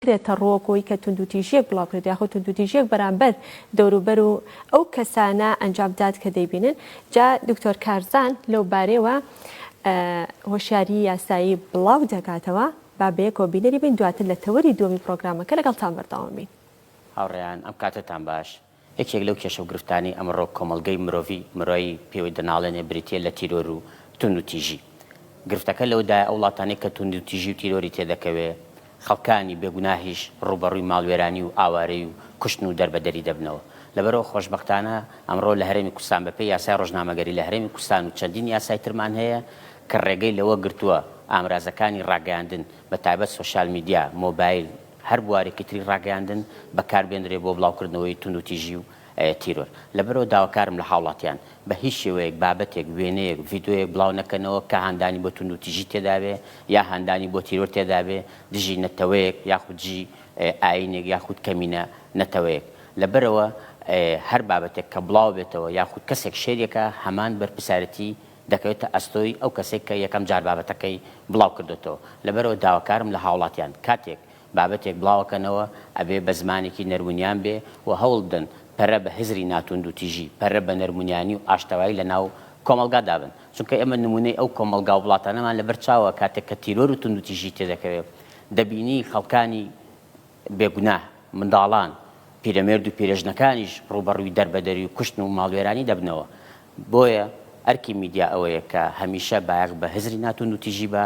بخرێتە ڕوو وەکو ئەوەی کە توندوتیژییەک بڵاو بکرێت یاخود توندوتیژییەک بەرامبەر دەوروبەر و ئەو کەسانە ئەنجام بدات کە دەیبینن جا دکتۆر کارزان لەو بارەیەوە هۆشیاری یاسایی بڵاو دەکاتەوە با بەیەکەوە بینەری بین دواتر لە تەوەری دووەمی پرۆگرامەکە لەگەڵتان بەردەوام بین. هاوڕێیان ئەم کاتەتان باش. یەکێک لەو کێشە و گرفتانەی ئەمڕۆ کۆمەڵگەی مرۆڤی مرۆیی پێوەی دەناڵێنێ بریتییە لە تیرۆر و توندوتیژی. گرفتەکە لەوەدایە ئەو وڵاتانەی کە توندوتیژی و تیرۆری تێدەکەوێ خەڵکانی بێگوناهیش ڕووبەڕووی ماڵوێرانی و ئاوارەی و کوشتن و دەربەدەری دەبنەوە. لەبەرئەوە خۆشبەختانە ئەمڕۆ لە هەرێمی کوردستان بەپێی یاسای ڕۆژنامەگەری لە هەرێمی کوردستان و چەندین یاسای ترمان هەیە کە ڕێگەی لەوە گرتووە ئامرازەکانی ڕاگەیاندن بە تایبەت سۆشیال میدیا، مۆبایل، هەر بوارێکی تری ڕاگەیاندن بەکاربێنرێ بۆ بڵاوکردنەوەی توندوتیژی و تیرۆر. لەبەرئەوە داواکارم لە هاوڵاتیان بە هیچ شێوەیەک بابەتێک، وێنەیەک، ڤیدۆیەک بڵاو نەکەنەوە کە هاندانی بۆ توندوتیژی تێدابێ یا هاندانی بۆ تیرۆر تێدابێ دژی نەتەوەیەک یاخود دژی ئایینێک یاخود کەمینە نەتەوەیەک. لەبەرئەوە هەر بابەتێک کە بڵاو بێتەوە یاخود کەسێک شێریەکا هەمان بەرپرسیارێتی دەکەوێتە ئەستۆی ئەو کەسەی کە یەکەم جار بابەتەکەی بڵاو کردۆتەوە. لەبەرئەوە داواکارم لە هاوڵاتیان کاتێک بابەتێک بڵاوەکەنەوە ئەبێ بە زمانێکی نەرمونیان بێ و هەوڵ بدەن پەرە بە هزری ناتوندوتیژی، پەرە بە نەرمونیانی و ئاشتەوایی لە ناو کۆمەڵگا دابن. چونکە ئێمە نمونەی ئەو کۆمەڵگا و وڵاتانەمان لەبەر چاوە کاتێک کە تیرۆر و توندوتیژی تێدەکەوێ دەبینی خەڵکانی بێگوناه، منداڵان، پیرەمێرد و پیرێژنەکانیش ڕووبەڕووی دەربەدەری و کوشتن و ماڵوێرانی دەبنەوە. بۆیە ئەرکی میدیا ئەوەیە کە هەمیشە بایەخ بە هزری ناتوندوتیژی با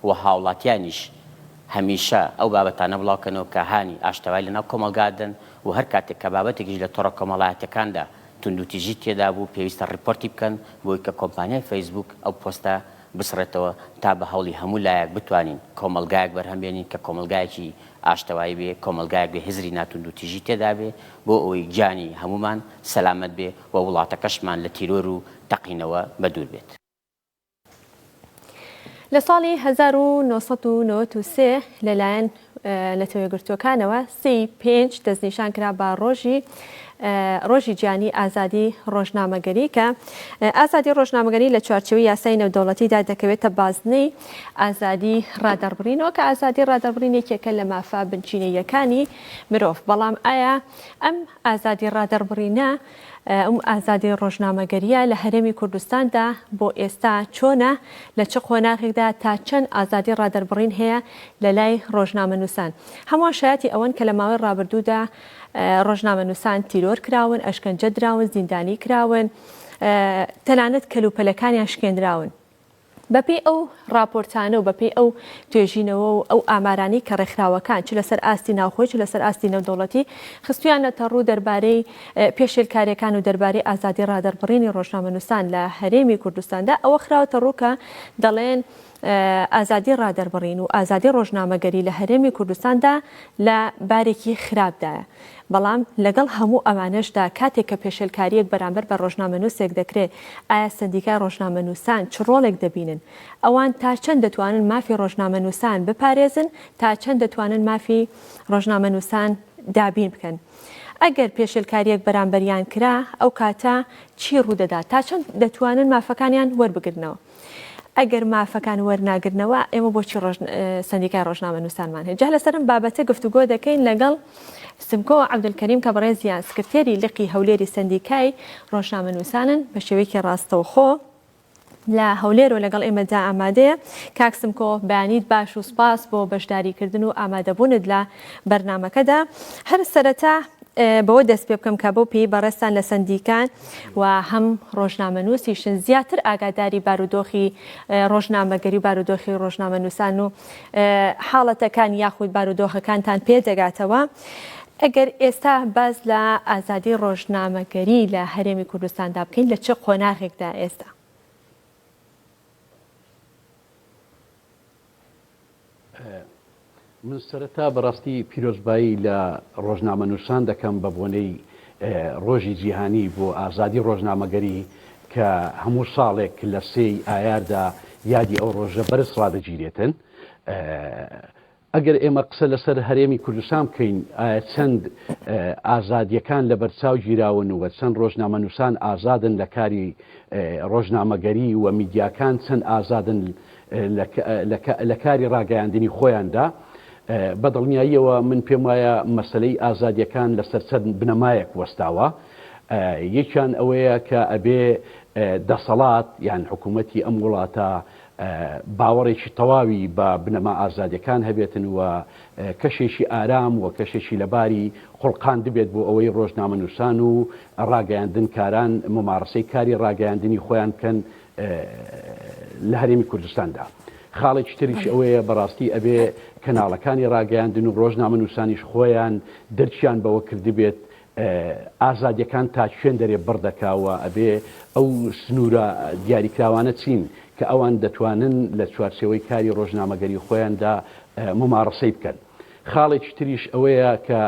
و هاوڵاتیانیش هەمیشە ئەو بابەتانە بڵاوکەنەوە کە هانی ئاشتەوایی لەناو کۆمەڵگا دەن و هەر کاتێک کە بابەتێکیش لە تۆڕە کۆمەڵایەتیەکاندا توندوتیژی تێدابوو پێویستە ڕیپۆرتی بکەن بۆی کە کۆمپانیای فەیسبووک ئەو پۆستە بسڕێتەوە تا بە هەوڵی هەموو لایەک بتوانین کۆمەڵگایەک بەرهەم بێنین کە کۆمەڵگایەکی ئاشتەوایی بێ، کۆمەڵگایەک بێ هزری ناتوندوتیژی تێدا بێ بۆ ئەوەی گیانی هەموومان سەلامەت بێ و وڵاتەکەشمان لە تیرۆر و تەقینەوە بەدوور بێت. لە ساڵی 1993 لەلایەن نەتەوەیەکگرتووەکانەوە سێی پێنج دەستنیشان کرا بە ڕۆژی ڕۆژی جیهانی ئازادی ڕۆژنامەگەری کە ئازادی ڕۆژنامەگەری لە چوارچێوەی یاسای نێودەوڵەتیدا دەکەوێتە بازنەی ئازادی ڕادەربڕینەوە کە ئازادی ڕادەربڕین یەکێکە لە مافە بنچینەییەکانی مرۆڤ بەڵام ئایا ئەم ئازادی ڕادەربڕینە ئەم ئازادی ڕۆژنامەگەرییە لە هەرێمی کوردستاندا بۆ ئێستا چۆنە، لە چ قۆناغێکدا تا چەند ئازادی ڕادەربڕین هەیە لە لای ڕۆژنامەنووسان؟ هەمووان شایەتی ئەوەن کە لە ماوەی ڕابردوودا ڕۆژنامەنووسان تیرۆر کراون، ئەشکەنجە دراون، زیندانی کراون، تەنانەت کەلوپەلەکانیان شکێنراون. بەپێی ئەو ڕاپۆرتانە و بەپێی ئەو توێژینەوە و ئەو ئامارانەی کە ڕێکخراوەکان چ لەسەر ئاستی ناوخۆی چ لەسەر ئاستی نێودەوڵەتی خستویانەتە ڕوو دەربارەی پێشێلکارییەکان و دەربارەی ئازادی ڕادەربڕینی ڕۆژنامەنووسان لە هەرێمی کوردستاندا ئەوە خراوەتە ڕوو کە دەڵێن ئازادی ڕادەربڕین و ئازادی ڕۆژنامەگەری لە هەرێمی کوردستاندا لە بارێکی خراپدایە. بەڵام لەگەڵ هەموو ئەمانەشدا کاتێک کە پێشێلکارییەک بەرامبەر بە ڕۆژنامەنووسێک دەکرێت، ئایا سەندیکای ڕۆژنامەنووسان چ ڕۆڵێک دەبینن؟ ئەوان تا چەند دەتوانن مافی ڕۆژنامەنووسان بپارێزن، تا چەند دەتوانن مافی ڕۆژنامەنووسان دابین بکەن؟ ئەگەر پێشێلکارییەک بەرامبەریان کرا، ئەو کاتە چی ڕوودەدات؟ تا چەند دەتوانن مافەکانیان وەربگرنەوە؟ ئەگەر مافەکان وەرناگرنەوە ئێمە بۆچی سەندیکای ڕۆژنامەنووسانمان هەیە؟ جا لەسەر ئەم بابەتە گفتوگۆ دەکەین لەگەڵ سمکۆ عەبدولکەریم کە بەڕێزیان سکرتێری لقی هەولێری سەندیکای ڕۆژنامەنووسانن بە شێوەیەکی ڕاستەوخۆ لە هەولێر و لەگەڵ ئێمەدا ئامادەیە. کاک سمکۆ بەیانیت باش و سپاس بۆ بەشداریکردن و ئامادەبوونت لە بەرنامەکەدا. هەر سەرەتا بەوە دەست پێ بکەم کە بەو پێی بەڕێزتان لە سەندیکان و هەم ڕۆژنامەنووسیشن زیاتر ئاگاداری بارودۆخی ڕۆژنامەگەری و بارودۆخی ڕۆژنامەنووسان و حاڵەتەکان یاخود بارودۆخەکانتان پێ دەگاتەوە. ئەگەر ئێستا باس لە ئازادی ڕۆژنامەگەری لە هەرێمی کوردستاندا بکەین لە چ قۆناغێکدا ئێستا؟ من سەرەتا بەڕاستی پیرۆزبایی لە ڕۆژنامەنووسان دەکەم بە بۆنەی ڕۆژی جیهانی بۆ ئازادی ڕۆژنامەگەری کە هەموو ساڵێک لە سێی ئایاردا یادی ئەو ڕۆژە بەرز ڕادەگیرێتن. ئەگەر ئێمە قسە لەسەر هەرێمی کوردستان بکەین ئایا چەند ئازادیەکان لەبەرچاو گیراون و چەند ڕۆژنامەنووسان ئازادن لە کاری ڕۆژنامەگەری و میدیاکان چەند ئازادن لە کاری ڕاگەیاندنی خۆیاندا. بە دڵنیاییەوە من پێم وایە مەسەلەی ئازادییەکان لەسەر چەند بنەمایەک وەستاوە. یەکیان ئەوەیە کە ئەبێ دەسەڵات یان حکوومەتی ئەم وڵاتە باوەڕێکی تەواوی بە بنەما ئازادییەکان هەبێتن و کەشێکی ئارام و کەشێکی لەباری خوڵقاندبێت بۆ ئەوەی ڕۆژنامەنووسان و ڕاگەیاندنکاران مومارەسەی کاری ڕاگەیاندنی خۆیان بکەن لە هەرێمی کوردستاندا. خاڵێکی تریش ئەوەیە بەڕاستی ئەبێ کەناڵەکانی ڕاگەیاندن و ڕۆژنامەنووسانیش خۆیان دەرکیان بەوە کردبێت ئازادیەکان تا کوێن دەرێ بڕ دەکا و ئەبێ ئەو سنوورە دیاریکراوانە چین کە ئەوان دەتوانن لە چوارچێوەی کاری ڕۆژنامەگەری خۆیاندا موماڕەسەی بکەن. خاڵێکی تریش ئەوەیە کە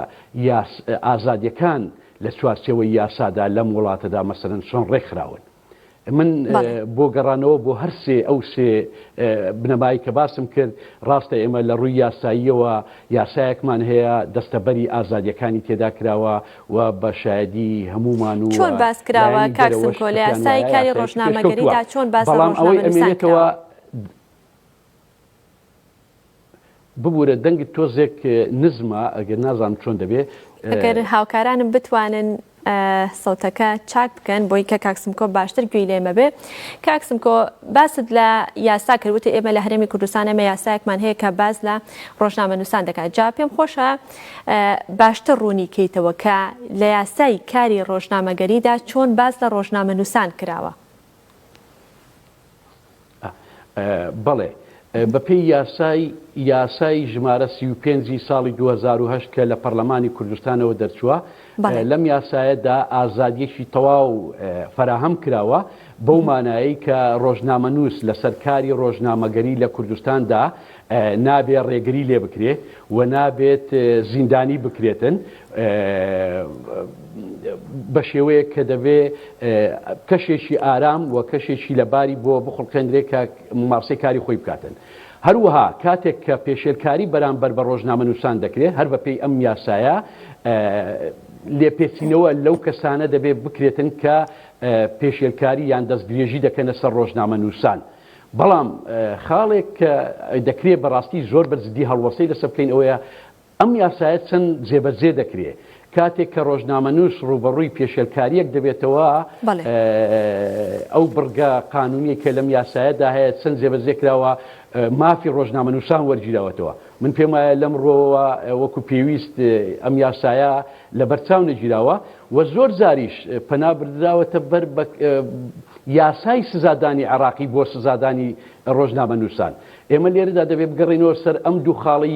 ئازادیەکان لە چوارچێوەی یاسادا لەم وڵاتەدا مەسەلەن چۆن ڕێکخراون. من بۆ گەڕانەوە بۆ هەر سێ ئەو سێ بنەمای کە باسم کرد، ڕاستە ئێمە لە ڕووی یاساییەوە یاسایەکمان هەیە دەستەبەری ئازادییەکانی تێدا کراوە و بە شایەدی هەموومان و چۆن باس کراوە لایەنی کاک دەرەوەش سمکۆ کە لە پێیان یاسای وایە کاری یاسایەکی ڕۆژنامەگەریدا پێشکەوتووە چۆن باس لە بەڵام ئەوەی ڕۆژنامەنووسان ئەمێنێتەوە کراوە؟ ببورە دەنگت تۆزێک نزمە ئەگەر نازانم چۆن دەبێ. ئەگەر هاوکارانم بتوانن سەوتەکە چاک بکەن بۆی کە کاک سمکۆ باشتر گوێی لێمە بێ. کاک سمکۆ باست لە یاسا کرد وتی ئێمە لە هەرێمی کوردستان ئێمە یاسایەکمان هەیە کە باس لە ڕۆژنامەنووسان دەکات جا پێم خۆشە باشتر ڕوونی کەیتەوە کە لە یاسای کاری ڕۆژنامەگەریدا چۆن باس لە ڕۆژنامەنووسان کراوە. بەڵێ، بەپێی یاسای یاسای ژمارە 35 ی ساڵی 2008 کە لە پەرلەمانی کوردستانەوە دەرچووە، لەم یاسایەدا ئازادییەکی تەواو فەراهەم کراوە بەو مانایەی کە ڕۆژنامەنووس لەسەر کاری ڕۆژنامەگەری لە کوردستاندا نابێ ڕێگری لێ بکرێ و نابێت زیندانی بکرێتن بە شێوەیەک کە دەبێ کەشێکی ئارام و کەشێکی لەباری بۆ بخوڵقێندرێ کە ممارسەی کاری خۆی بکاتن. هەروەها کاتێک کە پێشێلکاری بەرامبەر بە ڕۆژنامەنووسان دەکرێ هەر بەپێی ئەم یاسایە لێپێچینەوە لەو کەسانە دەبێ بکرێتن کە پێشێلکاری یان دەستدرێژی دەکەنە سەر ڕۆژنامەنووسان. بەڵام خاڵێک کە دەکرێ بەڕاستی زۆر بە جدی هەڵوەستەی لەسەر بکەین ئەوەیە ئەم یاسایە چەند جێبەجێ دەکرێ؟ کاتێک کە ڕۆژنامەنووس ڕووبەڕووی پێشێلکارییەک دەبێتەوە، ئەو بڕگە قانوونیەی کە لەم یاسایەدا هەیە چەند جێبەجێ کراوە، مافی ڕۆژنامەنووسان وەرگیراوەتەوە؟ من پێم وایە لەم ڕووەوە وەکو پێویست ئەم یاسایە لەبەرچاو نەگیراوە و زۆر جاریش پەنا بردراوەتە بەر یاسای سزادانی عێراقی بۆ سزادانی ڕۆژنامەنووسان. ئێمە لێرەدا دەبێ بگەڕێینەوە سەر ئەم دوو خاڵەی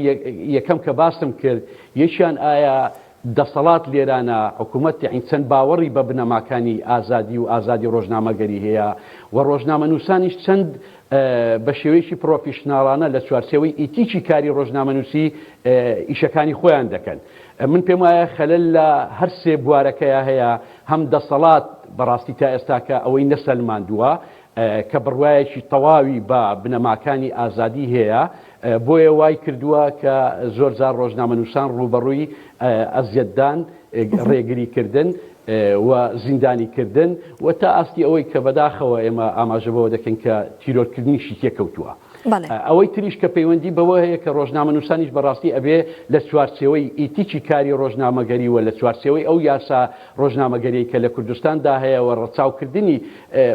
یەکەم کە باسم کرد، یەکیان ئایا دەسەڵات لێرانە، حکوومەت یەعنی چەند باوەڕی بە بنەماکانی ئازادی و ئازادی ڕۆژنامەگەری هەیە و ڕۆژنامەنووسانیش چەند بە شێوەیەکی پڕۆفیشناڵانە لە چوارچێوەی ئیتیکی کاری ڕۆژنامەنووسی ئیشەکانی خۆیان دەکەن. من پێم وایە خەلەل لە هەر سێ بوارەکەیا هەیە، هەم دەسەڵات بەڕاستی تا ئێستاکە ئەوەی نەسەلماندووە کە بڕوایەکی تەواوی بە بنەماکانی ئازادی هەیە، بۆیە وای کردووە کە زۆرجار ڕۆژنامەنووسان ڕووبەڕووی ئەزیەتدان، ڕێگریکردن و زیندانیکردن و تا ئاستی ئەوەی کە بەداخەوە ئێمە ئاماژە بەوە دەکەین کە تیرۆرکردنیشی تێکەوتووە. ئەوەی تریش کە پەیوەندی بەوە هەیە کە ڕۆژنامەنووسانیش بەڕاستی ئەبێ لە چوارچێوەی ئیتیکی کاری ڕۆژنامەگەری و لە چوارچێوەی ئەو یاسا ڕۆژنامەگەریەی کە لە کوردستاندا هەیە و ڕەچاوکردنی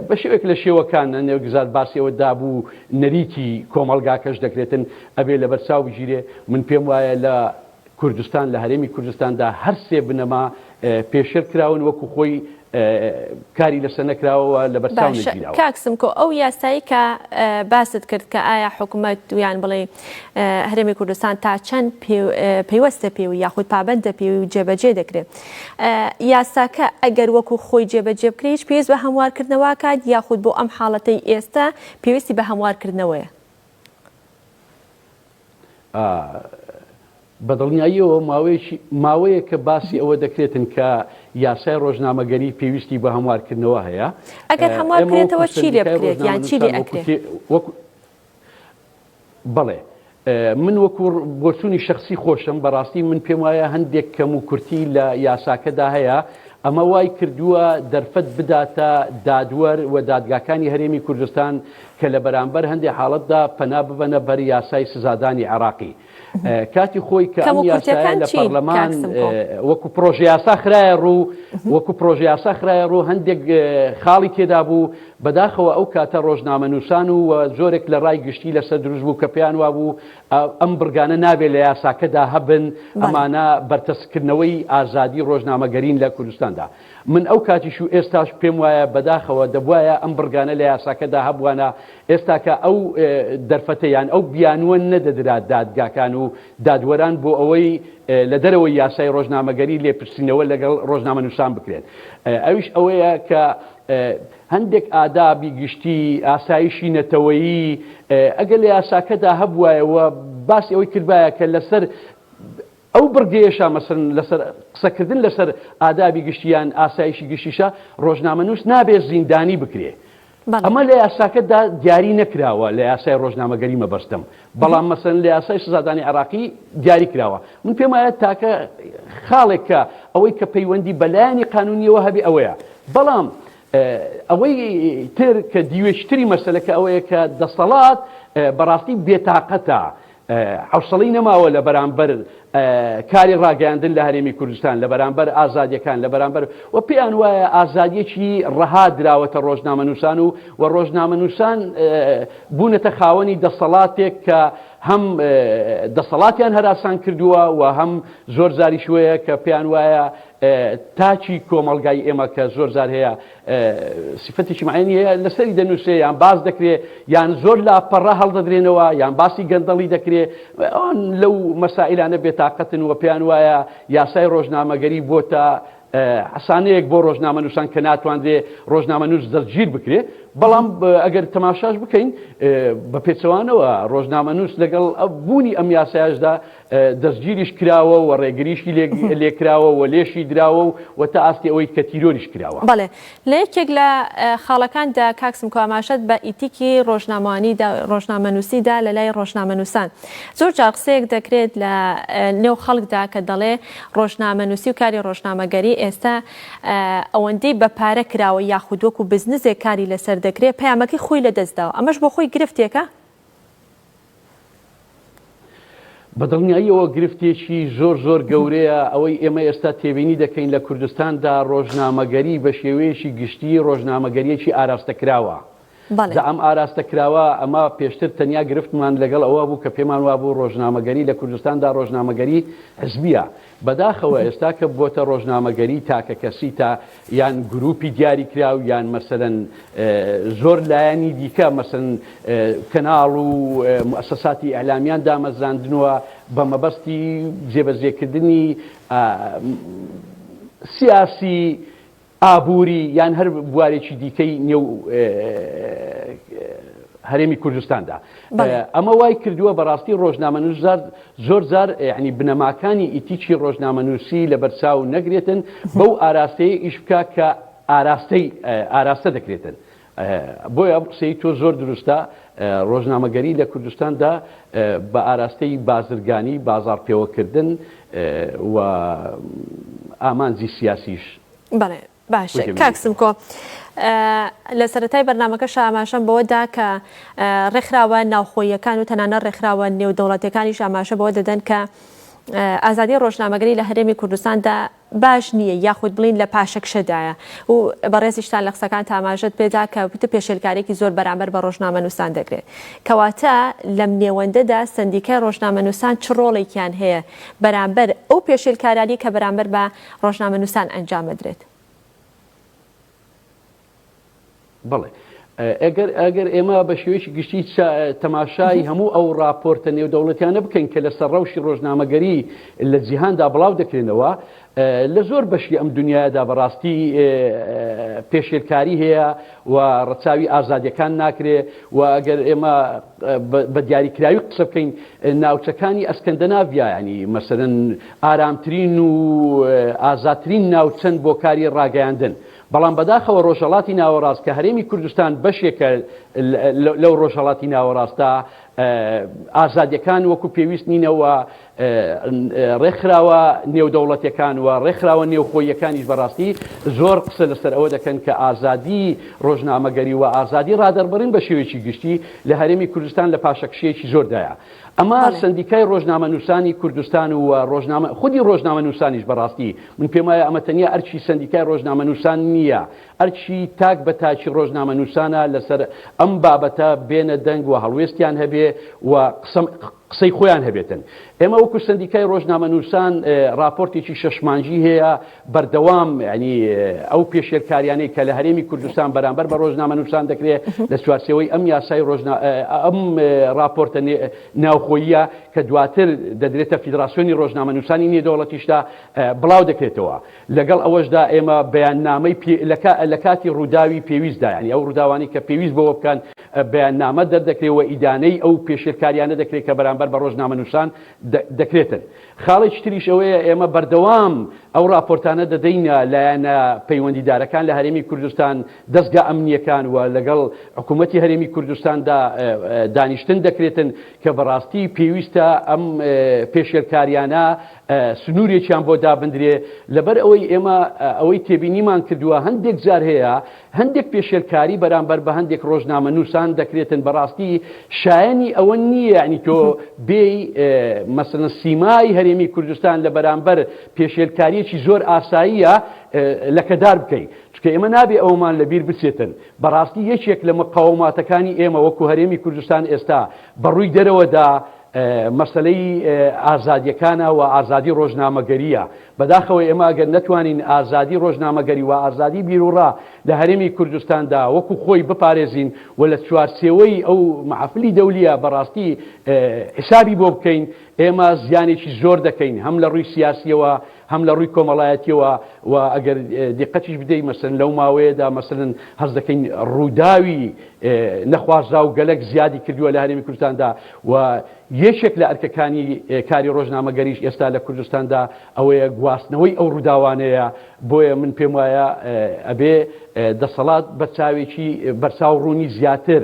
بە شێوەیەک لە شێوەکان نێوگزار باسی ئەوە داب و نەریتی کۆمەڵگاکەش دەکرێتن ئەبێ لەبەرچاو بگیرێ من پێم وایە لە کوردستان لە هەرێمی کوردستاندا هەر سێ بنەما پێشێل کراون وەکو خۆی کاری لەسەر نەکراوە و لەبەرچاو باشە نەگیراوە. کاک سمکۆ ئەو یاسایی کە باست کرد کە ئایا حکومەت یان بڵێ هەرێمی کوردستان تا چەند پەیوەستە پێوی یاخود پابەندە پێوی و جێبەجێ دەکرێت یاساکە ئەگەر وەکو خۆی جێبەجێ بکرێت هیچ پێویست بە هەموارکردنەوە کات یاخود بۆ ئەم حاڵەتەی ئێستا پێویستی بە هەموارکردنەوەیە؟ بە دڵنیاییەوە ماوەیەکی ماوەیەکە باسی ئەوە دەکرێتن کە یاسای ڕۆژنامەگەری پێویستی بە هەموارکردنەوە هەیە. ئەگەر هەموار ئێمە وەکو کرێتەوە چی لێ سەندیکای بکرێت یان چی لێ ڕۆژنامەنووسان وەکو ئەکرێ؟ تێ وەکو بەڵێ من وەکو بۆچوونی شەخسی خۆشم بەڕاستی من پێم وایە هەندێک کەم و کورتی لە یاساکەدا هەیە ئەمە وای کردووە دەرفەت بداتە دادوەر و دادگاکانی هەرێمی کوردستان کە لە بەرامبەر هەندێک حاڵەتدا پەنا ببەنە بەر یاسای سزادانی عێراقی. کاتی خۆی کە ئەم یاسایە لە پەرلەمان وەکو پرۆژەیاسا خرایە ڕوو وەکو پرۆژەیاسا خرایە ڕوو هەندێک خاڵی تێدا بوو بەداخەوە ئەو کاتە ڕۆژنامەنووسان و زۆرێک لە ڕای گشتی لەسەر دروست بوو کە پێیان وابوو ئەم بڕگانە نابێت لە یاساکەدا هەبن ئەمانە بەرتەسکردنەوەی ئازادی ڕۆژنامەگەرین لە کوردستاندا من ئەو کاتیش و ئێستاش پێم وایە بەداخەوە دەبوایە ئەم بڕگانە لە یاساکەدا هەبوانە، ئێستاکە ئەو دەرفەتە یان ئەو بیانووە نەدەدرا دادگاکان و دادوەران بۆ ئەوەی لە دەرەوەی یاسای ڕۆژنامەگەری لێپرسینەوە لەگەڵ ڕۆژنامەنووسان بکرێت. ئەویش ئەوەیە کە هەندێک ئادابی گشتی، ئاسایشی نەتەوەیی ئەگەر لە یاساکەدا هەبوایە و باسی ئەوەی کردبایە کە لەسەر ئەو بڕگەیەشە مەسەلەن لەسەر قسەکردن لەسەر ئادابی گشتی یان ئاسایشی گشتیشە ڕۆژنامەنووس نابێت زیندانی بکرێ. ئەمە لە یاساکەدا دیاری نەکراوە لە یاسای ڕۆژنامەگەری مەبەستم بەڵام مەسەن لە یاسای سزادانی عێراقی دیاری کراوە من پێم وایە تاکە خاڵێک کە ئەوەی کە پەیوەندی بەلایەنی قانونیەوە هەبێ ئەوەیە بەڵام ئەوەی تر کە دیوێکی تری مەسەلەکە ئەوەیە کە دەسەڵات بەڕاستی بێتاقەتە حەوسەڵەی نەماوە لە بەرامبەر کاری ڕاگەیاندن لە هەرێمی کوردستان، لە بەرامبەر ئازادیەکان، لە بەرامبەر و پێیان وایە ئازادیەکی ڕەها دراوەتە ڕۆژنامەنووسان و و ڕۆژنامەنووسان بوونەتە خاوەنی دەسەڵاتێک کە هەم دەسەڵاتیان هەراسان کردووە و هەم زۆر جاریش وەیە کە پێیان وایە تاکی کۆمەڵگای ئێمە کە زۆر جار هەیە سیفەتێکی معەنی هەیە لەسەری دەنووسێ یان باس دەکرێ یان زۆر لاپەڕە هەڵدەدرێنەوە یان باسی گەندەڵی دەکرێ ئەوان لەو مەسائلانە بێتاقەتن و پێیان وایە یاسای ڕۆژنامەگەری بۆتە حەسانەیەک بۆ ڕۆژنامەنووسان کە ناتوانرێ ڕۆژنامەنووس دەستگیر بکرێ بەڵام ئەگەر تەماشاش بکەین بە پێچەوانەوە ڕۆژنامەنووس لەگەڵ بوونی ئەم یاسایشدا دەستگیریش کراوە و ڕێگریشی لێکراوە و لێشی دراوە و و تا ئاستی ئەوەی کە تیرۆریش کراوە. بەڵێ. لە یەکێک لە خاڵەکاندا کاک سمکۆ ئاماژەت بە ئیتیکی ڕۆژنامەوانی دا، ڕۆژنامەنووسی دا لە لای ڕۆژنامەنووسان. زۆر جار قسەیەک دەکرێت لە نێو خەڵکدا کە دەڵێ ڕۆژنامەنووسی و کاری ڕۆژنامەگەری ئێستا ئەوەندەی بە پارە کراوە یاخود وەکوو بزنزێک کاری لەسەر دەکرێ پەیامەکەی خۆی لە دەست داوە. ئەمەش بۆ خۆی گرفتێکە؟ بە دڵنیاییەوە گرفتێکی زۆر زۆر گەورەیە ئەوەی ئێمە ئێستا تێبینی دەکەین لە کوردستاندا ڕۆژنامەگەری بە شێوەیەکی گشتی ڕۆژنامەگەریەکی ئاراستەکراوە جا ئەم ئاراستەکراوە ئەمە پێشتر تەنیا گرفتمان لەگەڵ ئەوە بوو کە پێمان وابوو ڕۆژنامەگەری لە کوردستاندا ڕۆژنامەگەری حزبیە بەداخەوە ئێستا کە بۆتە ڕۆژنامەگەری تاکەکەسی تا یان گروپی دیاریکراو یان مەسەلەن زۆر لایەنی دیکە مەسەلەن کەناڵ و موئەسەساتی ئیعلامیان دامەزراندنوە بە مەبەستی جێبەجێکردنی سیاسی ئابووری یان هەر بوارێکی دیکەی نێو هەرێمی کوردستاندا ئەمە وای کردووە بەڕاستی ڕۆژنامەنووس زۆر جار یعنی بنەماکانی ئیتیکی ڕۆژنامەنووسی لەبەرچاو نەگرێتن بەو ئاراستەیە ئیش بکە کە ئاراستەی ئاراستە دەکرێتن بۆیە ئەم قسەی تۆ زۆر دروستە ڕۆژنامەگەری لە کوردستاندا بە ئاراستەی بازرگانی بازار پێوەکردن و ئامانجی سیاسیش بەڵێ باشە کاک سمکۆ لە سەرەتای بەرنامەکەشا ئاماژەم بەوە دا کە ڕێکخراوە ناوخۆییەکان و تەنانەت ڕێکخراوە نێودەوڵەتیەکانیش ئاماژە بەوە دەدەن کە ئازادی ڕۆژنامەگەری لە هەرێمی کوردستاندا باش نییە یاخود بڵین لە پاشەکشەدایە و بەڕێزیشتان لە قسەکان تاماژەت پێدا کە وتە پێشێلکارێکی زۆر بەرامبەر بە ڕۆژنامەنووسان دەکرێت کەواتە لەم نێوەندەدا سەندیکای ڕۆژنامەنووسان چ ڕۆڵێکیان هەیە بەرامبەر ئەو پێشێلکارانی کە بەرامبەر بە ڕۆژنامەنووسان ئەنجام ئەدرێت. بەڵێ. ئەگەر ئەگەر ئێمە بە شێوەیەکی گشتی تەماشای هەموو ئەو ڕاپۆرتە نێودەوڵەتیانە بکەین کە لەسەر ڕەوشی ڕۆژنامەگەری لە جیهاندا بڵاو دەکرێنەوە لە زۆر بەشی ئەم دنیادا بەڕاستی پێشێلکاری هەیە و ڕەچاوی ئازادیەکان ناکرێ و ئەگەر ئێمە بە دیاریکراوی قسە بکەین ناوچەکانی ئەسکەندەناڤیا ینی مەسەرەن ئارامترین و ئازادترین ناوچەن بۆ کاری ڕاگەیاندن بەڵام بەداخەوە ڕۆژهەڵاتی ناوەڕاست کە هەرێمی کوردستان بەشێکە لەو ڕۆژهەڵاتی ناوەڕاستە ئازادیەکان وەکو پێویست نینەوە ڕێکخراوە نێودەوڵەتیەکان و ڕێکخراوە نێوخۆییەکانیش بەڕاستی زۆر قسە لەسەر ئەوە دەکەن کە ئازادی ڕۆژنامەگەری و ئازادی ڕادەربڕین بە شێوەیەکی گشتی لە هەرێمی کوردستان لە پاشەکشەیەکی زۆردایە. ئەمە سەندیکای ڕۆژنامەنووسانی کوردستان و ڕۆژنامە خودی ڕۆژنامەنووسانیش بەڕاستی من پێم وایە ئەمە تەنیا ئەرکی سەندیکای ڕۆژنامەنووسان نییە، ئەرکی تاک بە تاکی ڕۆژنامەنووسانە لەسەر ئەم بابەتە بێنە دەنگ و هەڵوێستیان هەبێ و قسە قسەی خۆیان هەبێتن. ئێمە وەکو سەندیکای ڕۆژنامەنووسان ڕاپۆرتێکی شەش مانگی هەیە بەردەوام یانی ئەو پێشێلکاریانەی کە لە هەرێمی کوردستان بەرامبەر بە ڕۆژنامەنووسان دەکرێت لە چوارچێوەی ئەم یاسای ڕۆژنا ئەم ڕاپۆرتە ناوخۆییە کە دواتر دەدرێتە فیدراسیۆنی ڕۆژنامەنووسانی نێودەوڵەتیشدا بڵاو دەکرێتەوە. لەگەڵ ئەوەشدا ئێمە بەیاننامەی لە کاتی ڕووداوی پێویستدا یانی ئەو ڕووداوانەی کە پێویست بەوە بکەن بەیاننامە دەردەکرێت و ئیدانەی ئەو پێشێلکاریانە دەکرێت کە بەرامبەر بە ڕۆژنامەنووسان دەکرێتن. خاڵێکی تریش ئەوەیە ئێمە بەردەوام ئەو ڕاپۆرتانە دەدەینە لایەنە پەیوەندیدارەکان لە هەرێمی کوردستان، دەزگا ئەمنییەکان و لەگەڵ حکوومەتی هەرێمی کوردستاندا دانیشتن دەکرێتن کە بەڕاستی پێویستە ئەم پێشێلکاریانە سنوورێکیان بۆ دابندرێ، لەبەر ئەوەی ئێمە ئەوەی تێبینیمان کردووە هەندێک جار هەیە هەندێک پێشێلکاری بەرامبەر بە هەندێک ڕۆژنامەنووسان دەکرێتن بەڕاستی شایەنی ئەوە نییە یعنی تۆ بێی مەسەلەن سیمای هەرێمی کوردستان لە بەرامبەر پێشێلکاریەکی زۆر ئاساییە لەکەدار بکەی چونکە ئێمە نابێ ئەومان لەبیر بچێتن بەڕاستی یەکێک لە مقاوماتەکانی ئێمە وەکو هەرێمی کوردستان ئێستا بەڕووی دەرەوەدا مەسەلەی ئازادیەکانە و ئازادی ڕۆژنامەگەریە، بەداخەوە ئێمە ئەگەر نەتوانین ئازادی ڕۆژنامەگەری و ئازادی بیروڕا لە هەرێمی کوردستاندا وەکو خۆی بپارێزین و لە چوارچێوەی ئەو مەحافلی دەولیە بەڕاستی حسابی بۆ بکەین ئێمە زیانێکی زۆر دەکەین هەم لە ڕووی سیاسیەوە هەم لە ڕووی کۆمەڵایەتیەوە و ئەگەر دیقەتیش بدەی مەسەلەن لەو ماوەیەدا مەسەلەن هەست دەکەین ڕووداوی نەخوازراو گەلەک زیادی کردووە لە هەرێمی کوردستاندا و یەکێک لە ئەرکەکانی کاری ڕۆژنامەگەریش ئێستا لە کوردستاندا ئەوەیە گواستنەوەی ئەو ڕووداوانەیە بۆیە من پێم وایە ئەبێ دەسەڵات بە چاوێکی بەرچاو ڕوونی زیاتر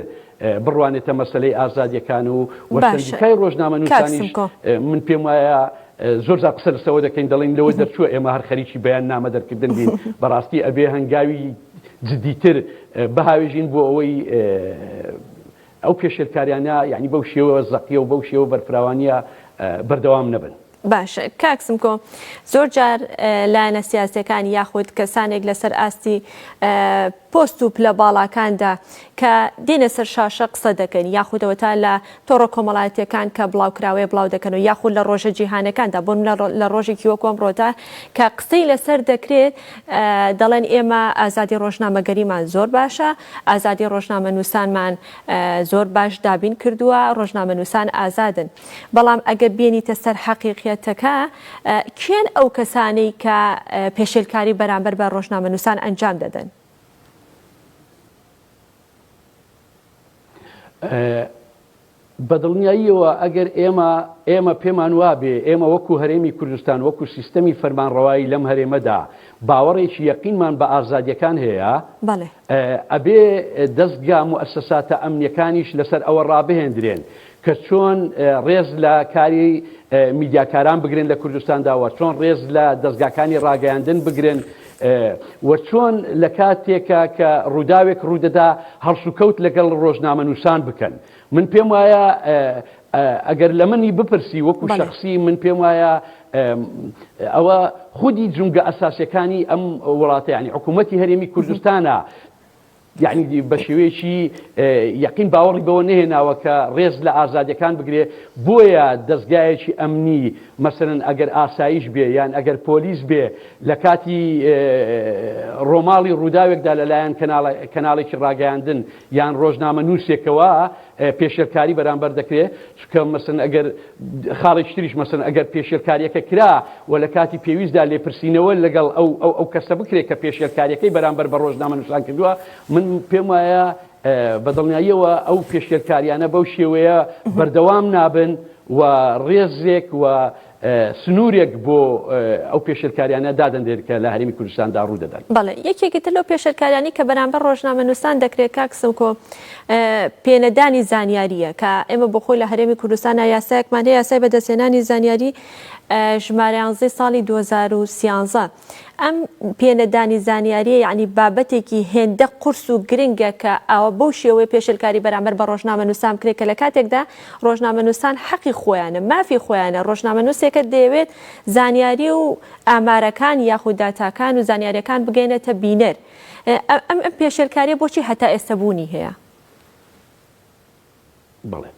بڕوانێتە مەسەلەی ئازادیەکان و و باشە سەندیکای کاک ڕۆژنامەنووسانیش سمکۆ. من پێم وایە زۆر جار قسە لەسەوە دەکەین دەڵێین لەوە دەرچووە ئێمە هەر خەریکی بەیان نامە دەرکردن بین بەڕاستی ئەبێ هەنگاوی جدیتر بهاوێژین بۆ ئەوەی ئەو پێشێلکاریانە یعنی بەو شێوە زەقیە و بەو شێوە بەرفراوانیە بەردەوام نەبن. باشە کاک سمکۆ زۆر جار لایەنە سیاسیەکان یاخود کەسانێک لەسەر ئاستی پۆست و پلە باڵاکاندا کە دێنە سەر شاشە قسە دەکەن یاخود ئەوەتا لە تۆڕە کۆمەڵایەتیەکان کە بڵاوکراوەیە بڵاو دەکەن و یاخود لە ڕۆژە جیهانەکاندا بۆ لە ڕۆژێکی وەکو ئەمڕۆدا کە قسەی لەسەر دەکرێت دەڵێن ئێمە ئازادی ڕۆژنامەگەریمان زۆر باشە ئازادی ڕۆژنامەنووسانمان زۆر باش دابین کردووە ڕۆژنامەنووسان ئازادن بەڵام ئەگەر بێنیتە سەر حەقیقیەتەکە کێن ئەو کەسانەی کە پێشێلکاری بەرامبەر بە ڕۆژنامەنووسان ئەنجام دەدەن؟ بەدڵنیاییەوە ئەگەر ئێمە ئێمە پێمان وابێ ئێمە وەکو هەرێمی کوردستان وەکو سیستەمی فەرمانڕەوایی لەم هەرێمەدا باوەڕێکی یەقینمان بە ئازادیەکان هەیە ئەبێ دەزگا موئەسەساتە ئەمنیەکانیش لەسەر ئەوە ڕابهێندرێن کە چۆن ڕێز لە کاری میدیاکاران بگرن لە کوردستاندا و چۆن ڕێز لە دەزگاکانی ڕاگەیاندن بگرن و چۆن لە کاتێکا کە ڕووداوێک ڕوودەدا هەڵسوکەوت لەگەڵ ڕۆژنامەنووسان بکەن. من پێم وایە ئەگەر لە منی بپرسی وەکو شەخسی من پێم وایە ئەوە خودی جومگە ئەساسیەکانی ئەم وڵاتە یانی حکوومەتی هەرێمی کوردستانە یەعنی بە شێوەیەکی یەقین باوەڕی بەوە نەهێناوە کە ڕێز لە ئازادیەکان بگرێ بۆیە دەزگایەکی ئەمنی مەسەلەن ئەگەر ئاسایش بێ یان ئەگەر پۆلیس بێ لە کاتی ڕۆماڵی ڕووداوێکدا لەلایەن کەناڵێکی ڕاگەیاندن یان ڕۆژنامەنووسێکەوە پێشێلکاری بەرامبەر دەکرێ چونکە مەسەن ئەگەر خاڵێکی تریش مەسەن ئەگەر پێشێلکاریەکە کرا و لە کاتی پێویستدا لێپرسینەوە لەگەڵ ئەو ئەو ئەو کەسە بکرێت کە پێشێلکاریەکەی بەرامبەر بە ڕۆژنامەنووسان کردووە من پێم وایە بە دڵنیاییەوە ئەو پێشێلکاریانە بەو شێوەیە بەردەوام نابن و ڕێزێک و سنوورێک بۆ ئەو پێشێلکاریانە دادەنرێت کە لە هەرێمی کوردستاندا ڕوو دەدەن. بەڵێ، یەکێکی تر لەو پێشێلکاریانەی کە بەرامبەر ڕۆژنامەنووسان دەکرێت کاک سمکۆ، پێنەدانی زانیارییە کە ئێمە بۆ خۆی لە هەرێمی کوردستانا یاسایەکمان هەیە، یاسای بەدەستهێنانی زانیاری. ژمارە یانزەی ساڵی 2013. ئەم پێنەدانی زانیارییە یەعنی بابەتێکی هێندە قورس و گرنگە کە ئاوا بەو شێوەیە پێشێلکاری بەرامبەر بە ڕۆژنامەنووسان بکرێت کە لە کاتێکدا ڕۆژنامەنووسان حەقی خۆیانە، مافی خۆیانە، ڕۆژنامەنووسێکە دەیەوێت زانیاری و ئامارەکان یاخود داتاکان و زانیارییەکان بگەیەنێتە بینەر. ئەم پێشێلکارییە بۆچی هەتا ئێستا بوونی هەیە؟ بەڵێ.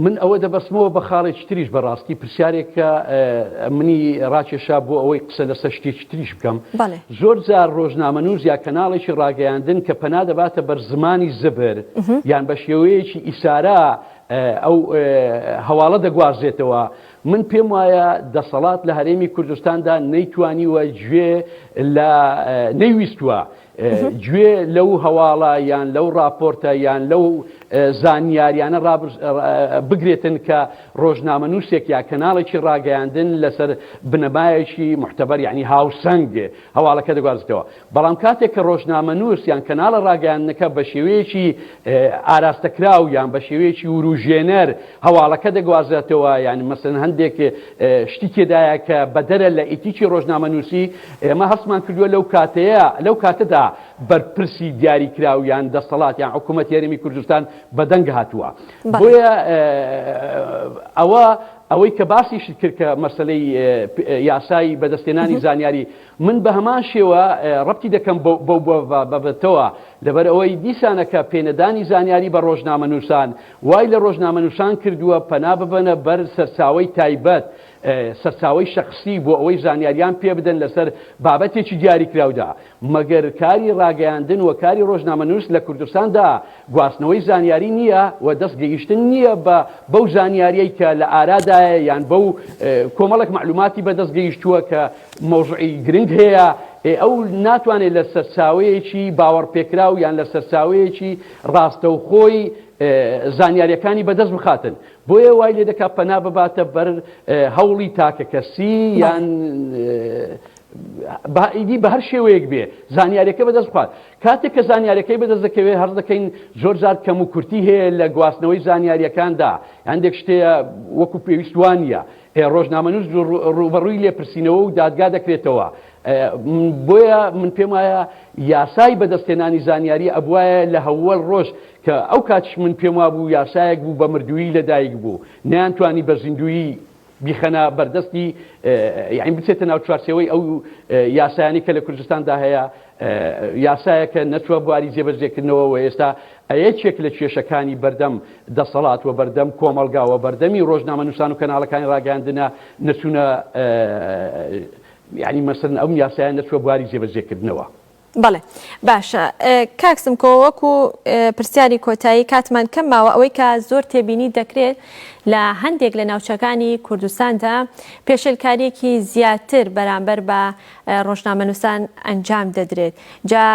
من ئەوە دەبەستمەوە بە خاڵێکی تریش بەڕاستی پرسیارێک کە منی ڕاکێشا بۆ ئەوەی قسە لەسەر شتێکی تریش بکەم. زۆر جار ڕۆژنامەنووس یا کەناڵێکی ڕاگەیاندن کە پەنا دەباتە بەر زمانی زبر یان بە شێوەیەکی ئیسارە ئەو هەواڵە دەگوازێتەوە من پێم وایە دەسەڵات لە هەرێمی کوردستاندا نەیتوانیوە گوێ لە نەیویستووە گوێ لەو هەواڵە یان لەو ڕاپۆرتە یان لەو زانیاریانە بگرێتن کە ڕۆژنامەنووسێک یا کەناڵێکی ڕاگەیاندن لەسەر بنەمایەکی موعتەبەر یعنی هاوسەنگ هەواڵەکە دەگوازێتەوە. بەڵام کاتێک کە ڕۆژنامەنووس یان کەناڵە ڕاگەیاندنەکە بە شێوەیەکی ئاراستەکراو یان بە شێوەیەکی وروژێنەر هەواڵەکە دەگوازێتەوە یان مەسەن هەندێک شتی تێدایە کە بەدەرە لە ئیتیکی ڕۆژنامەنووسی، ئێمە هەستمان کردووە لەو کاتەیە لەو کاتەدا بەرپرسی دیاریکراو یان دەسەڵات یان حکوومەتی هەرێمی کوردستان بەدەنگ هاتووە. بۆیە ئەوە ئەوەی کە باسیشت کرد کە مەسەلەی یاسای بەدەستهێنانی زانیاری من بە هەمان شێوە ڕەبتی دەکەم بەو بابەتەوە، لەبەر ئەوەی دیسانەکە پێنەدانی زانیاری بە ڕۆژنامەنووسان وای لە ڕۆژنامەنووسان کردووە پەنا ببەنە بەر سەرچاوەی تایبەت، سەرچاوەی شەخسی بۆ ئەوەی زانیاریان پێ بدەن لەسەر بابەتێکی دیاریکراودا، مەگەر کاری ڕاگەیاندن و کاری ڕۆژنامەنووس لە کوردستاندا گواستنەوەی زانیاری نییە و دەست گەیشتن نییە بە بەو زانیاریەی کە لە ئارادایە یان بەو کۆمەڵێک مەعلوماتی بەدەست گەیشتووە کە مەوزوعی گرنگ هەیە، ئێ ئەو ناتوانێت لە سەرچاوەیەکی باوەڕپێکراو یان لە سەرچاوەیەکی ڕاستەوخۆی زانیاریەکانی بەدەست بخاتن، بۆیە وای لێ دەکات پەنا بباتە بەر هەوڵی تاکەکەسی یان ئیدی بە هەر شێوەیەک بێ زانیاریەکە بەدەست بخات. کاتێک کە زانیاریەکەی بەدەست دەکەوێت هەست دەکەین زۆر جار کەم و کورتی هەیە لە گواستنەوەی زانیاریەکاندا، هەندێک شتەیە وەکو پێویست وانە، ڕۆژنامەنووس ڕووبەڕووی لێپرسینەوە و دادگا دەکرێتەوە، بۆیە من پێم وایە یاسای بەدەستهێنانی زانیاری ئەبوایە لە هەوەل ڕۆژ کە ئەو کاتیش من پێم وابوو یاسایەک بوو بە مردوویی لەدایک بوو نەیانتوانی بە زیندوویی بیخەنە بەردەستی یانی بچێتە ناو چوارچێوەی ئەو یاسایانەی کە لە کوردستاندا هەیە یاسایەکە نەچووە بواری جێبەجێکردنەوە و ئێستا یەکێک لە کێشەکانی بەردەم دەسەڵات و بەردەم کۆمەڵگا و بەردەمی ڕۆژنامەنووسان و کەناڵەکانی ڕاگەیاندنە نەچوونە یانی مەسەلەن ئەم یاسایە نەچووە بواری جێبەجێکردنەوە. بەڵێ باشە کاک سمکۆ وەکو پرسیاری کۆتایی کاتمان کەم ماوە ئەوەی کە زۆر تێبینی دەکرێت لە هەندێک لە ناوچەکانی کوردستاندا پێشێلکاریەکی زیاتر بەرامبەر بە ڕۆژنامەنووسان ئەنجام دەدرێت جا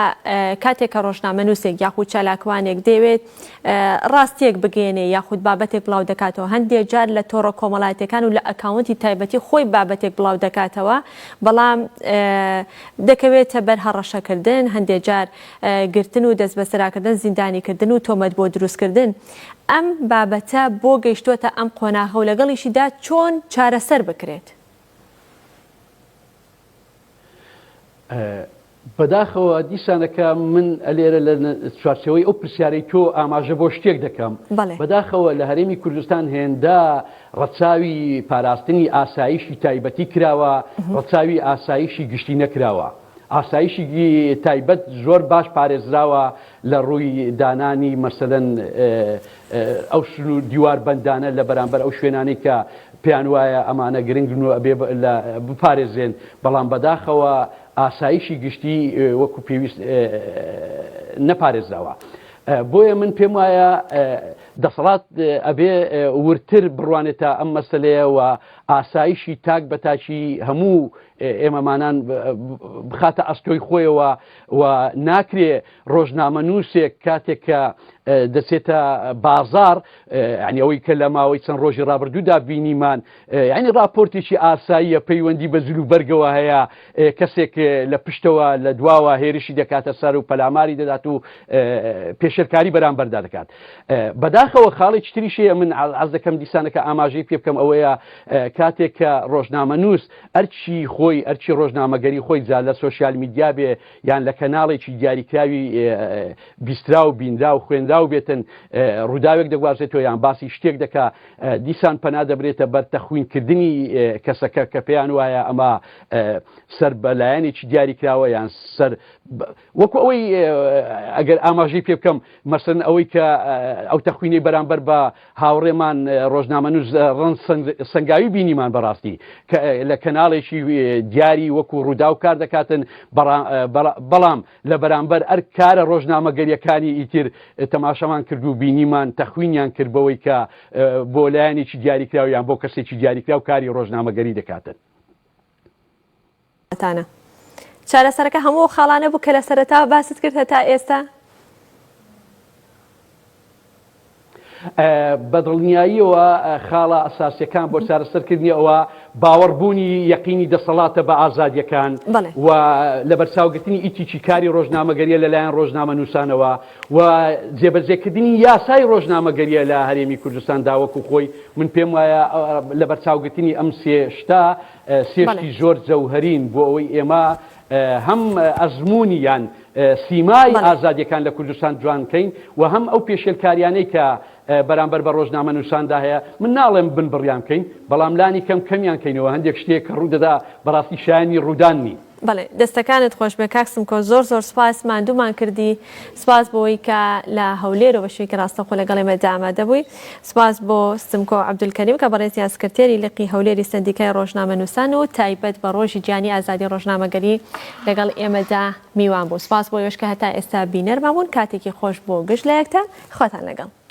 کاتێک کە ڕۆژنامەنووسێک یاخود چالاکوانێک دەیەوێت ڕاستیەک بگەیەنێ یاخود بابەتێک بڵاو دەکاتەوە هەندێک جار لە تۆڕە کۆمەڵایەتەکان و لە ئەکاونتی تایبەتی خۆی بابەتێک بڵاو دەکاتەوە بەڵام دەکەوێتە بەر هەڕەشەکردن هەندێک جار گرتن و دەستبەسەراکردن زیندانیکردن و تۆمەت بۆ دروستکردن ئەم بابەتە بۆ گەیشتووەتە ئەم قۆناغە و لەگەڵیشیدا چۆن چارەسەر بکرێت؟ بەداخەوە دیسانەکە من ئەلێرە لە چوارچێوەی ئەو پرسیارەی تۆ ئاماژە بۆ شتێک دەکەم. بەداخەوە لە هەرێمی کوردستان هێندە ڕەچاوی پاراستنی ئاسایشی تایبەتی کراوە، ڕەچاوی ئاسایشی گشتی نەکراوە. ئاسایشی تایبەت زۆر باش پارێزراوە لە ڕووی دانانی مەسەلەن ئەو سنوور دیوار بەندانە لە بەرامبەر ئەو شوێنانەی کە پێیان وایە ئەمانە گرنگن و ئەبێ بپارێزرێن، بەڵام بەداخەوە ئاسایشی گشتی وەکو پێویست نەپارێزراوە. بۆیە من پێم وایە دەسەڵات ئەبێ وردتر بڕوانێتە ئەم مەسەلەیە و ئاسایشی تاک بە تاکی هەموو ئێمەمانان بخاتە ئەستۆی خۆیەوە و ناکرێ ڕۆژنامەنووسێک کاتێک کە دەچێتە بازاڕ، یانی ئەوەی کە لە ماوەی چەند ڕۆژی ڕابردوودا بینیمان، یانی ڕاپۆرتێکی ئاساییە، پەیوەندی بە جلوبەرگەوە هەیە، کەسێک لە پشتەوە لە دواوە هێرشی دەکاتە سەر و پەلاماری دەدات و پێشێلکاری بەرامبەردا دەکات. بەداخەوە خاڵێکی تریش هەیە من حەز دەکەم دیسانەکە ئاماژەی پێ بکەم ئەوەیە کاتێک کە ڕۆژنامەنووس ئەرکی خۆی، ئەرکی ڕۆژنامەگەری خۆی جا لە سۆشیال میدیا بێ یان لە کەناڵێکی دیاریکراوی بیستراو، بینراو، خوێنراو بێتن، ڕووداوێک دەگوازێتەوە یان باسی شتێک دەکا، دیسان پەنا دەبرێتە بەر تەخوینکردنی کەسەکە کە پێیان وایە ئەمە سەر بە لایەنێکی دیاریکراوە یان سەر وەکو ئەوەی ئەگەر ئاماژەی پێ بکەم مەسەن ئەوەی کە ئەو تەخوینەی بەرامبەر بە هاوڕێمان ڕۆژنامەنووس ڕەنج سەنگاوی بینیمان بەڕاستی کە لە کەناڵێکی دیاری وەکو ڕووداو کار دەکاتن بەڵام لە بەرامبەر ئەر کارە ڕۆژنامەگەریەکانی ئیتر تەماشەمان کرد و بینیمان تەخوینیان کرد بەوەی کە بۆ لایەنێکی دیاریکراو یان بۆ کەسێکی دیاریکراو کاری ڕۆژنامەگەری دەکاتن. تانە. چارەسەرەکە هەموو ئەو خاڵانە بوو کە لە سەرەتاوە باست کرد هەتا ئێستا؟ بە دڵنیاییەوە خاڵە ئەساسیەکان بۆ چارەسەرکردنی ئەوە باوەڕبوونی یەقینی دەسەڵاتە بە ئازادیەکان و لەبەرچاوگرتنی ئیتیکی کاری ڕۆژنامەگەریە لەلایەن ڕۆژنامەنووسانەوە و جێبەجێکردنی یاسای ڕۆژنامەگەریە لە هەرێمی کوردستاندا وەکو خۆی من پێم وایە لەبەرچاوگرتنی ئەم سێ شتە سێ شتی زۆر جەوهەرین بۆ ئەوەی ئێمە هەم ئەزموونی یان سیمای ئازادیەکان لە کوردستان جوان بکەین و هەم ئەو پێشێلکاریانەی کە بەرامبەر بە ڕۆژنامەنووساندا هەیە من ناڵێم بنبڕیان بکەین بەڵام لانی کەم کەمیان کەینەوە هەندێک شتێک کە ڕوودەدا بەڕاستی شایانی ڕوودان نین. بەڵێ دەستەکانت خۆش بێ کاک سمکۆ زۆر زۆر سوپاس ماندوومان کردی سوپاس بۆی کە لە هەولێرەوە بە شێوەیەکی ڕاستەوخۆ لەگەڵ ئێمەدا ئامادە بووی سوپاس بۆ سمکۆ عەبدولکەریم کە بەڕێزیان سکرتێری لقی هەولێری سەندیکای ڕۆژنامەنووسان و تایبەت بە ڕۆژی جیهانی ئازادی ڕۆژنامەگەری لەگەڵ ئێمەدا میوان بوو سوپاس بۆ ئێوەش کە هەتا ئێستا بینەرمان بوون کاتێکی خۆش بۆ گشت لایەکتان خواتان لەگەڵ.